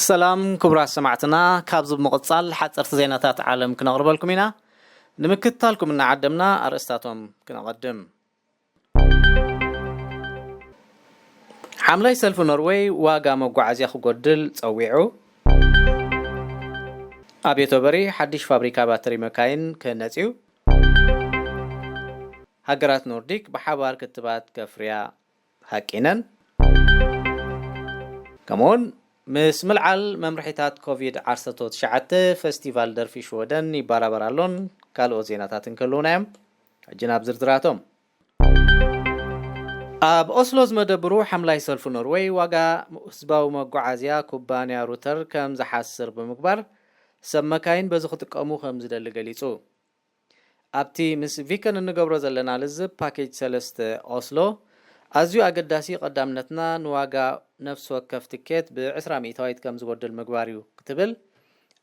ሰላም ክቡራት ሰማዕትና፣ ካብዚ ብምቕጻል ሓጸርቲ ዜናታት ዓለም ክነቕርበልኩም ኢና። ንምክትታልኩም እናዓደምና ኣርእስታቶም ክነቐድም። ሓምላይ ሰልፊ ኖርዌይ ዋጋ መጓዓዝያ ክጎድል ጸዊዑ። ኣብ ዮቶበሪ ሓድሽ ፋብሪካ ባትሪ መካይን ክህነጽ እዩ። ሃገራት ኖርዲክ ብሓባር ክትባት ከፍርያ ሃቂነን። ከምኡውን ምስ ምልዓል መምርሒታት ኮቪድ ዓሰርተ ትሽዓተ ፈስቲቫል ደርፊ ሽወደን ይበራበር ኣሎን ካልኦት ዜናታትን ክህልዉና እዮም። ሕጂ ናብ ዝርዝራቶም። ኣብ ኦስሎ ዝመደብሩ ሓምላይ ሰልፊ ኖርወይ ዋጋ ህዝባዊ መጓዓዝያ ኩባንያ ሩተር ከም ዝሓስር ብምግባር ሰብ መካይን በዚ ክጥቀሙ ከም ዝደሊ ገሊጹ። ኣብቲ ምስ ቪከን እንገብሮ ዘለና ልዝብ ፓኬጅ ሰለስተ ኦስሎ ኣዝዩ ኣገዳሲ ቀዳምነትና ንዋጋ ነፍሲ ወከፍ ትኬት ብ ዕስራ ሚእታዊት ከም ዝጎድል ምግባር እዩ ክትብል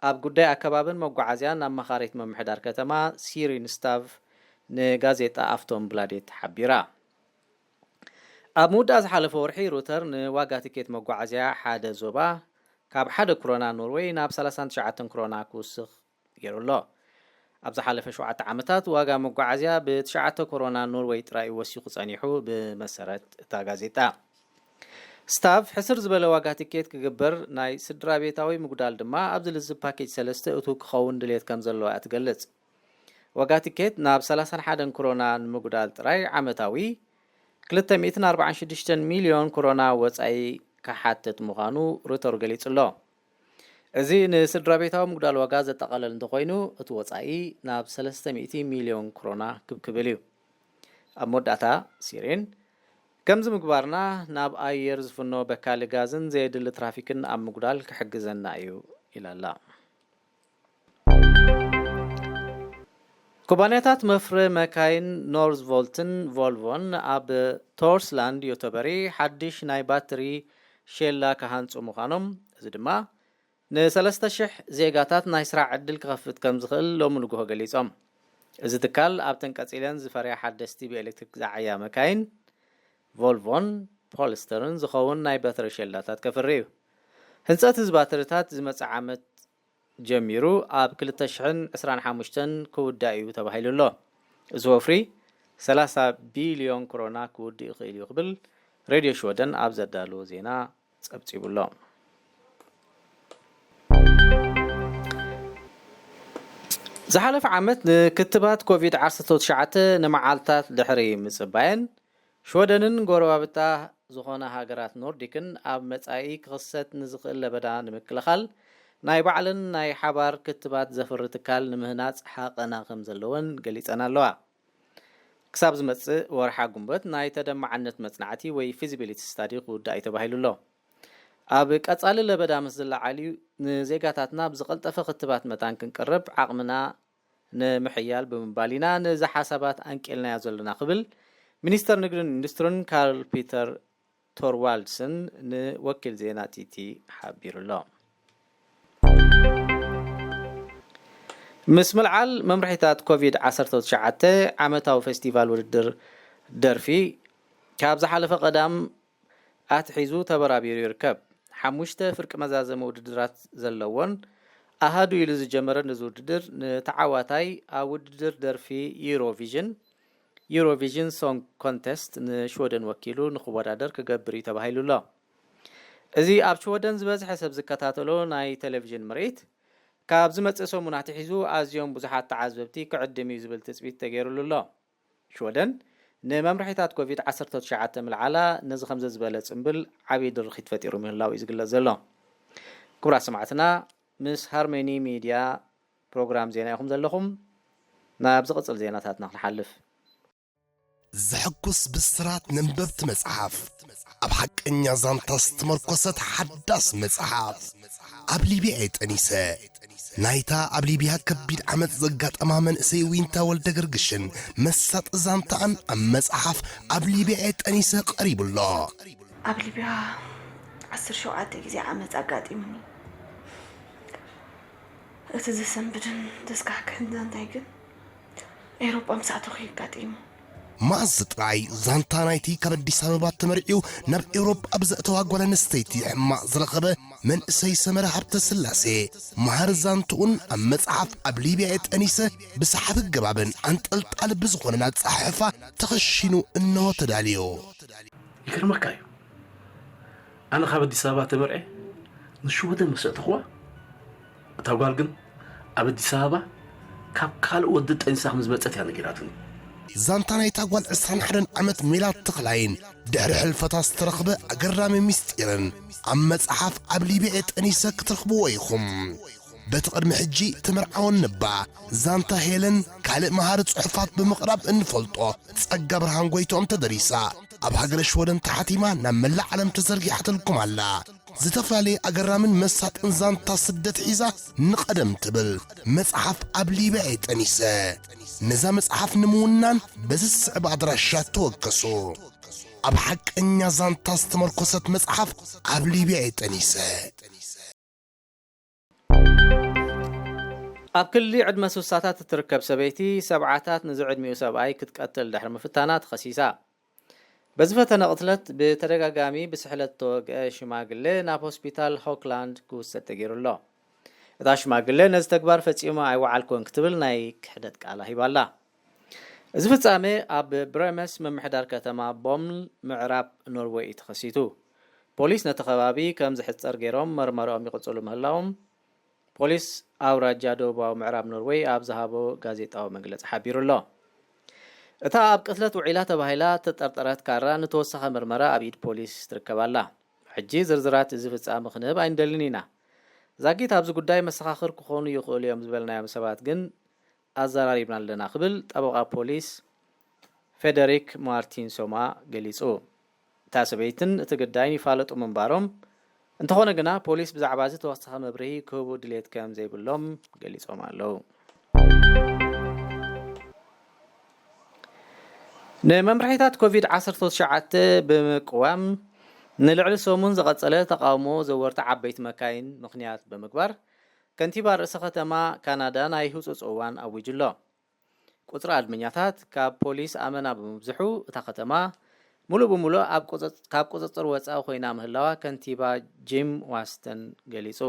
ኣብ ጉዳይ ኣከባብን መጓዓዝያን ኣማኻሪት ምምሕዳር ከተማ ሲሪን ስታቭ ንጋዜጣ ኣፍቶንብላዴት ሓቢራ። ኣብ ምውዳእ ዝሓለፈ ወርሒ ሩተር ንዋጋ ትኬት መጓዓዝያ ሓደ ዞባ ካብ ሓደ ክሮና ኖርወይ ናብ ሰላሳን ትሽዓተን ክሮና ክውስኽ ገይሩ ኣሎ። ኣብ ዝሓለፈ ሸውዓተ ዓመታት ዋጋ መጓዓዝያ ብትሽዓተ ኮሮና ኖርወይ ጥራይ ወሲኹ ጸኒሑ፣ ብመሰረት እታ ጋዜጣ። ስታቭ ሕስር ዝበለ ዋጋ ትኬት ክግበር ናይ ስድራ ቤታዊ ምጉዳል ድማ ኣብዚ ልዝብ ፓኬጅ ሰለስተ እቱ ክኸውን ድሌት ከም ዘለዎ እያ ትገልጽ። ዋጋ ትኬት ናብ ሰላሳን ሓደን ክሮና ንምጉዳል ጥራይ ዓመታዊ ክልተ ሚእትን ኣርባዓን ሽዱሽተን ሚልዮን ክሮና ወጻኢ ክሓትት ምዃኑ ሩተር ገሊጹ ኣሎ። እዚ ንስድራ ቤታዊ ምጉዳል ዋጋ ዘጠቓለል እንተኾይኑ፣ እቲ ወጻኢ ናብ ሰለስተ ሚእቲ ሚልዮን ክሮና ክብ ክብል እዩ። ኣብ መወዳእታ፣ ሲሪን፣ ከምዚ ምግባርና ናብ ኣየር ዝፍኖ በካሊ ጋዝን ዘየድሊ ትራፊክን ኣብ ምጉዳል ክሕግዘና እዩ ኢላ ኣላ። ኩባንያታት መፍረ መካይን ኖርዝቮልትን ቮልቮን ኣብ ቶርስላንድ ዮቶበሪ ሓድሽ ናይ ባትሪ ሼላ ክሃንጹ ምዃኖም፣ እዚ ድማ ንሰለስተ ሽሕ ዜጋታት ናይ ስራሕ ዕድል ክኸፍት ከም ዝኽእል ሎሚ ንግሆ ገሊጾም። እዚ ትካል ኣብተን ቀጺለን ዝፈርያ ሓደስቲ ብኤሌክትሪክ ዝዓያ መካይን ቮልቮን ፖልስተርን ዝኸውን ናይ ባትሪ ሼላታት ከፍሪ እዩ። ህንጸት እዚ ባትሪታት ዝመጽእ ዓመት ጀሚሩ ኣብ ክልተ ሽሕን ዕስራን ሓሙሽተን ክውዳእ እዩ ተባሂሉ ኣሎ። እዚ ወፍሪ ሰላሳ ቢልዮን ክሮና ክውድእ ይኽእል እዩ ክብል ሬድዮ ሽወደን ኣብ ዘዳለዎ ዜና ጸብጺቡ ኣሎ። ዝሓለፈ ዓመት ንክትባት ኮቪድ ዓሰርተ ትሽዓተ ንመዓልታት ድሕሪ ምጽባየን፣ ሽወደንን ጎረባብታ ዝኾና ሃገራት ኖርዲክን ኣብ መጻኢ ክኽሰት ንዝኽእል ለበዳ ንምክልኻል ናይ ባዕለን ናይ ሓባር ክትባት ዘፍሪ ትካል ንምህናጽ ሓቐና ከም ዘለወን ገሊጸን ኣለዋ። ክሳብ ዝመጽእ ወርሓ ጉንበት ናይ ተደማዕነት መጽናዕቲ ወይ ፊዚቢሊቲ ስታዲ ክውዳእ እዩ ተባሂሉ ኣሎ። ኣብ ቀጻሊ ለበዳ ምስ ዝለዓል እዩ ንዜጋታትና ብዝቐልጠፈ ክትባት መታን ክንቅርብ ዓቕምና ንምሕያል ብምባል ኢና ነዚ ሓሳባት ኣንቂልናዮ ዘለና ክብል ሚኒስተር ንግድን ኢንዱስትሪን ካርል ፒተር ቶርዋልድስን ንወኪል ዜና ቲቲ ሓቢሩ ኣሎ። ምስ ምልዓል መምርሒታት ኮቪድ ዓሰርተ ትሽዓተ ዓመታዊ ፌስቲቫል ውድድር ደርፊ ካብ ዝሓለፈ ቀዳም ኣትሒዙ ተበራቢሩ ይርከብ። ሓሙሽተ ፍርቂ መዛዘሚ ውድድራት ዘለዎን ኣሃዱ ኢሉ ዝጀመረ እዚ ውድድር ንተዓዋታይ ኣብ ውድድር ደርፊ ዩሮቪዥን፣ ዩሮቪዥን ሶንግ ኮንተስት፣ ንሽወደን ወኪሉ ንክወዳደር ክገብር እዩ ተባሂሉ ኣሎ። እዚ ኣብ ሽወደን ዝበዝሐ ሰብ ዝከታተሎ ናይ ቴሌቪዥን ምርኢት፣ ካብ ዝመጽእ ሰሙን ኣትሒዙ ኣዝዮም ብዙሓት ተዓዘብቲ ክዕድም እዩ ዝብል ትጽቢት ተገይሩሉ ኣሎ። ሽወደን ንመምርሒታት ኮቪድ ዓሰርተ ትሽዓተ ምልዓላ ነዚ ከምዚ ዝበለ ጽምብል ዓብዪ ድርኺት ፈጢሩ ምህላው እዩ ዝግለጽ ዘሎ። ክቡራት ሰማዕትና፣ ምስ ሃርመኒ ሚድያ ፕሮግራም ዜና ኢኹም ዘለኹም። ናብ ዝቕጽል ዜናታትና ክንሓልፍ። ዘሐጉስ ብስራት ነንበብቲ መጽሓፍ፣ ኣብ ሓቀኛ ዛንታ ዝተመርኮሰት ሓዳስ መጽሓፍ። ኣብ ሊብያ እየ ጠኒሰ። ናይታ ኣብ ሊብያ ከቢድ ዓመጽ ዘጋጠማ መንእሰይ ዊንታ ወልደ ገርግሽን መሳጢ ዛንታኣን ኣብ መጽሓፍ ኣብ ሊብያ እየ ጠኒሰ ቀሪቡ ኣሎ። ኣብ ሊብያ ዓሰርተ ሸውዓተ ግዜ ዓመጽ ኣጋጢሙኒ። እቲ ዘሰንብድን ዘስካሕክሕን ዛንታይ ግን ኤውሮጳ ምስ ኣተኹ እዩ ኣጋጢሙ። መኣዝ ጥራይ ዛንታ ናይቲ ካብ ኣዲስ ኣበባ ተመርዕዩ ናብ ኤውሮጳ ብዘእተዋ ጓል ኣንስተይቲ ሕማቕ ዝረኸበ መንእሰይ ሰመረ ሃብተ ስላሴ፣ መሃር ዛንትኡን ኣብ መጽሓፍ ኣብ ሊብያ የጠኒሰ ብሰሓቢ ገባብን ኣንጠልጣሊ ብዝኾነን ኣጸሓሕፋ ተኸሺኑ እንሆ ተዳልዮ። ይገርመካ እዩ። ኣነ ካብ ኣዲስ ኣበባ ተመርዐ ንሽወደን መሰጥኽዋ። እታ ጓል ግን ኣብ ኣዲስ ኣበባ ካብ ካልእ ወዲ ጠንሳ ከም ዝመጸት እያ ነጊራትኒ። ዛንታ ናይታ ጓል ዕስራን ሓደን ዓመት ሜላት ተኽላይን ድሕሪ ሕልፈታ ዝተረኽበ ኣገራሚ ምስጢርን ኣብ መጽሓፍ ኣብ ሊብያ የጠኒሰ ክትረኽብዎ ኢኹም። በቲ ቅድሚ ሕጂ ተመርዓወን ነባ ዛንታ ሄለን ካልእ መሃሪ ጽሑፋት ብምቕራብ እንፈልጦ ጸጋ ብርሃን ጎይትኦም ተደሪሳ ኣብ ሃገረ ሽወደን ተሓቲማ ናብ መላእ ዓለም ተዘርጊሓትልኩም ኣላ። ዝተፈላለየ ኣገራምን መሳጥን ዛንታ ስደት ሒዛ ንቐደም ትብል መጽሓፍ ኣብ ሊብያ የጠኒሰ። ነዛ መጽሓፍ ንምውናን በዚ ዝስዕብ ኣድራሻ ተወከሱ። ኣብ ሓቀኛ ዛንታ ዝተመርኮሰት መጽሓፍ ኣብ ሊብያ የጠኒሰ። ኣብ ክሊ ዕድመ ስሳታት እትርከብ ሰበይቲ ሰብዓታት ንዝዕድሚኡ ሰብኣይ ክትቀትል ድሕሪ ምፍታና ተኸሲሳ። በዝፈተነ ቅትለት ብተደጋጋሚ ብስሕለት እተወግአ ሽማግለ ናብ ሆስፒታል ሆክላንድ ክውሰድ ተገይሩ ኣሎ። እታ ሽማግለ ነዚ ተግባር ፈጺመ ኣይወዓልኩን ክትብል ናይ ክሕደት ቃላ ሂባ ኣላ። እዚ ፍጻመ ኣብ ብረመስ ምምሕዳር ከተማ ቦምል ምዕራብ ኖርወይ እዩ ተኸሲቱ። ፖሊስ ነቲ ከባቢ ከም ዝሕጸር ገይሮም መርመራኦም ይቕጽሉ ምህላዎም ፖሊስ ኣውራጃ ደቡባዊ ምዕራብ ኖርወይ ኣብ ዝሃቦ ጋዜጣዊ መግለጺ ሓቢሩ ኣሎ። እታ ኣብ ቅትለት ውዒላ ተባሂላ እተጠርጠረት ካራ ንተወሳኺ ምርመራ ኣብ ኢድ ፖሊስ ትርከብ ኣላ። ሕጂ ዝርዝራት እዚ ፍጻመ ክንህብ ኣይንደልን ኢና። ዛጊት ኣብዚ ጉዳይ መሰኻኽር ክኾኑ ይኽእሉ እዮም ዝበልናዮም ሰባት ግን ኣዘራሪብና ኣለና ክብል ጠበቓ ፖሊስ ፌደሪክ ማርቲን ሶማ ገሊጹ። እታ ሰበይትን እቲ ግዳይን ይፋለጡ ምንባሮም፣ እንተኾነ ግና ፖሊስ ብዛዕባ እዚ ተወሳኺ መብርሂ ክህቡ ድሌት ከም ዘይብሎም ገሊጾም ኣለዉ። ንመምርሒታት ኮቪድ ዓሰርተ ትሽዓተ ብምቅዋም ንልዕሊ ሰሙን ዝቐጸለ ተቓውሞ ዘወርቲ ዓበይቲ መካይን ምኽንያት ብምግባር ከንቲባ ርእሰ ከተማ ካናዳ ናይ ህጹጽ እዋን ኣዊጁ ኣሎ። ቁጽሪ ኣድመኛታት ካብ ፖሊስ ኣመና ብምብዝሑ እታ ከተማ ሙሉእ ብሙሉእ ኣብ ቁጽጽ- ካብ ቁጽጽር ወጻኢ ኮይና ምህላዋ ከንቲባ ጂም ዋስተን ገሊጹ።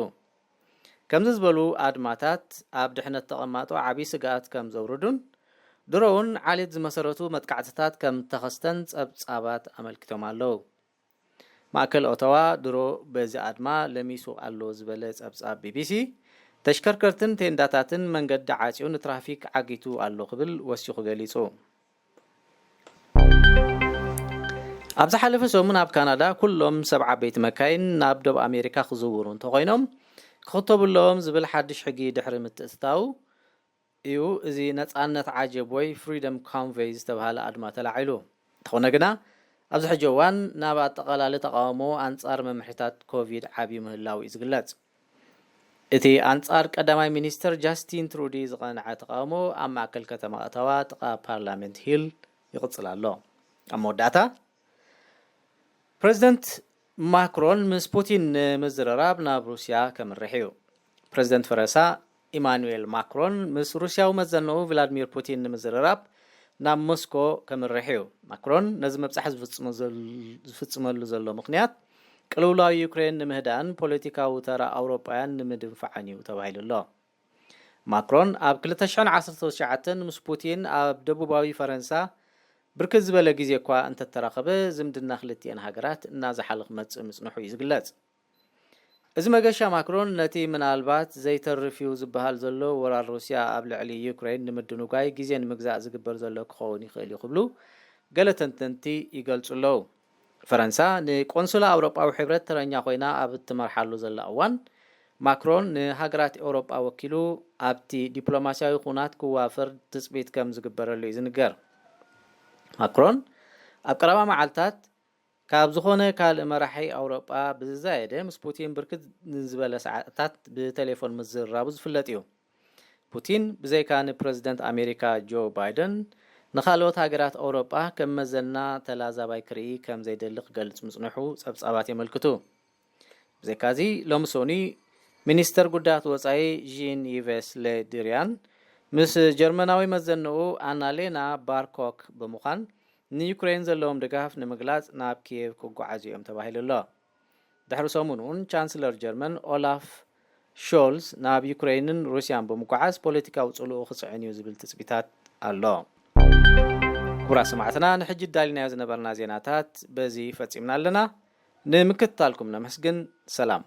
ከምዚ ዝበሉ ኣድማታት ኣብ ድሕነት ተቐማጦ ዓብዪ ስግኣት ከም ዘውርዱን ድሮ እውን ዓሌት ዝመሰረቱ መጥቃዕትታት ከም ተኸስተን ጸብጻባት ኣመልኪቶም ኣለዉ። ማእከል ኦታዋ ድሮ በዚ ኣድማ ለሚሱ ኣሎ ዝበለ ጸብጻብ ቢቢሲ ተሽከርከርትን ቴንዳታትን መንገዲ ዓጽዩ ንትራፊክ ዓጊቱ ኣሎ ክብል ወሲኹ ገሊጹ። ኣብ ዝሓለፈ ሰሙን ኣብ ካናዳ ኩሎም ሰብ ዓበይቲ መካይን ናብ ዶብ ኣሜሪካ ክዝውሩ እንተኾይኖም ክኽተቡ ኣለዎም ዝብል ሓድሽ ሕጊ ድሕሪ ምትእትታዉ እዩ እዚ ነጻነት ዓጀብ ወይ ፍሪደም ኮንቨይ ዝተባህለ ኣድማ ተላዒሉ። እንተኾነ ግና ኣብዚ ሕጂ እዋን ናብ ኣጠቓላሊ ተቓውሞ ኣንጻር መምርሒታት ኮቪድ ዓብዩ ምህላው እዩ ዝግለጽ። እቲ ኣንጻር ቀዳማይ ሚኒስትር ጃስቲን ትሩዲ ዝቐንዐ ተቓውሞ ኣብ ማእከል ከተማ ኦታዋ ጥቓ ፓርላመንት ሂል ይቕጽል ኣሎ። ኣብ መወዳእታ ፕረዚደንት ማክሮን ምስ ፑቲን ንምዝርራብ ናብ ሩስያ ከምርሕ እዩ። ፕረዚደንት ፈረንሳ ኢማኑኤል ማክሮን ምስ ሩስያዊ መዘንኡ ቭላድሚር ፑቲን ንምዝርራብ ናብ ሞስኮ ከምርሕ እዩ። ማክሮን ነዚ ምብጻሕ ዝፍጽመሉ ዘሎ ምኽንያት ቅልውላው ዩክሬን ንምህዳእን ፖለቲካዊ ተራ ኣውሮጳውያን ንምድንፋዕን እዩ ተባሂሉ ኣሎ። ማክሮን ኣብ ክልተ ሽሕን ዓሰርተ ትሽዓተን ምስ ፑቲን ኣብ ደቡባዊ ፈረንሳ ብርክት ዝበለ ግዜ እኳ እንተተራኸበ ዝምድና ክልቲኤን ሃገራት እናዘሓለ ክመጽእ ምጽንሑ እዩ ዝግለጽ። እዚ መገሻ ማክሮን ነቲ ምናልባት ዘይተርፍ እዩ ዝበሃል ዘሎ ወራር ሩስያ ኣብ ልዕሊ ዩክሬን ንምድንጓይ ግዜ ንምግዛእ ዝግበር ዘሎ ክኸውን ይኽእል እዩ ክብሉ ገለ ተንተንቲ ይገልጹ ኣለዉ። ፈረንሳ ንቆንስላ ኣውሮጳዊ ሕብረት ተረኛ ኮይና ኣብ እትመርሓሉ ዘላ እዋን ማክሮን ንሃገራት ኤውሮጳ ወኪሉ ኣብቲ ዲፕሎማስያዊ ኩናት ክዋፈር ትጽቢት ከም ዝግበረሉ እዩ ዝንገር። ማክሮን ኣብ ቀረባ መዓልታት ካብ ዝኾነ ካልእ መራሒ ኣውሮጳ ብዝዛየደ ምስ ፑቲን ብርክት ንዝበለ ሰዓታት ብቴሌፎን ምዝርራቡ ዝፍለጥ እዩ። ፑቲን ብዘይካ ንፕረዚደንት ኣሜሪካ ጆ ባይደን ንኻልኦት ሃገራት ኣውሮጳ ከም መዘና ተላዛባይ ክርኢ ከም ዘይደሊ ክገልጽ ምጽንሑ ጸብጻባት የመልክቱ። ብዘይካዚ ሎሚ ሶኒ ሚኒስተር ጉዳያት ወጻኢ ዢን ይቨስ ለ ድሪያን ምስ ጀርመናዊ መዘንኡ ኣናሌና ባርኮክ ብምዃን ንዩክሬን ዘለዎም ድጋፍ ንምግላጽ ናብ ኪየቭ ክጓዓዙ እዮም ተባሂሉ ኣሎ። ድሕሪ ሰሙን እውን ቻንስለር ጀርመን ኦላፍ ሾልዝ ናብ ዩክሬንን ሩስያን ብምጉዓዝ ፖለቲካዊ ጽልኡ ክጽዕን እዩ ዝብል ትጽቢታት ኣሎ። ክቡራት ሰማዕትና፣ ንሕጂ ዳሊናዮ ዝነበርና ዜናታት በዚ ፈጺምና ኣለና። ንምክትታልኩም ነመስግን። ሰላም።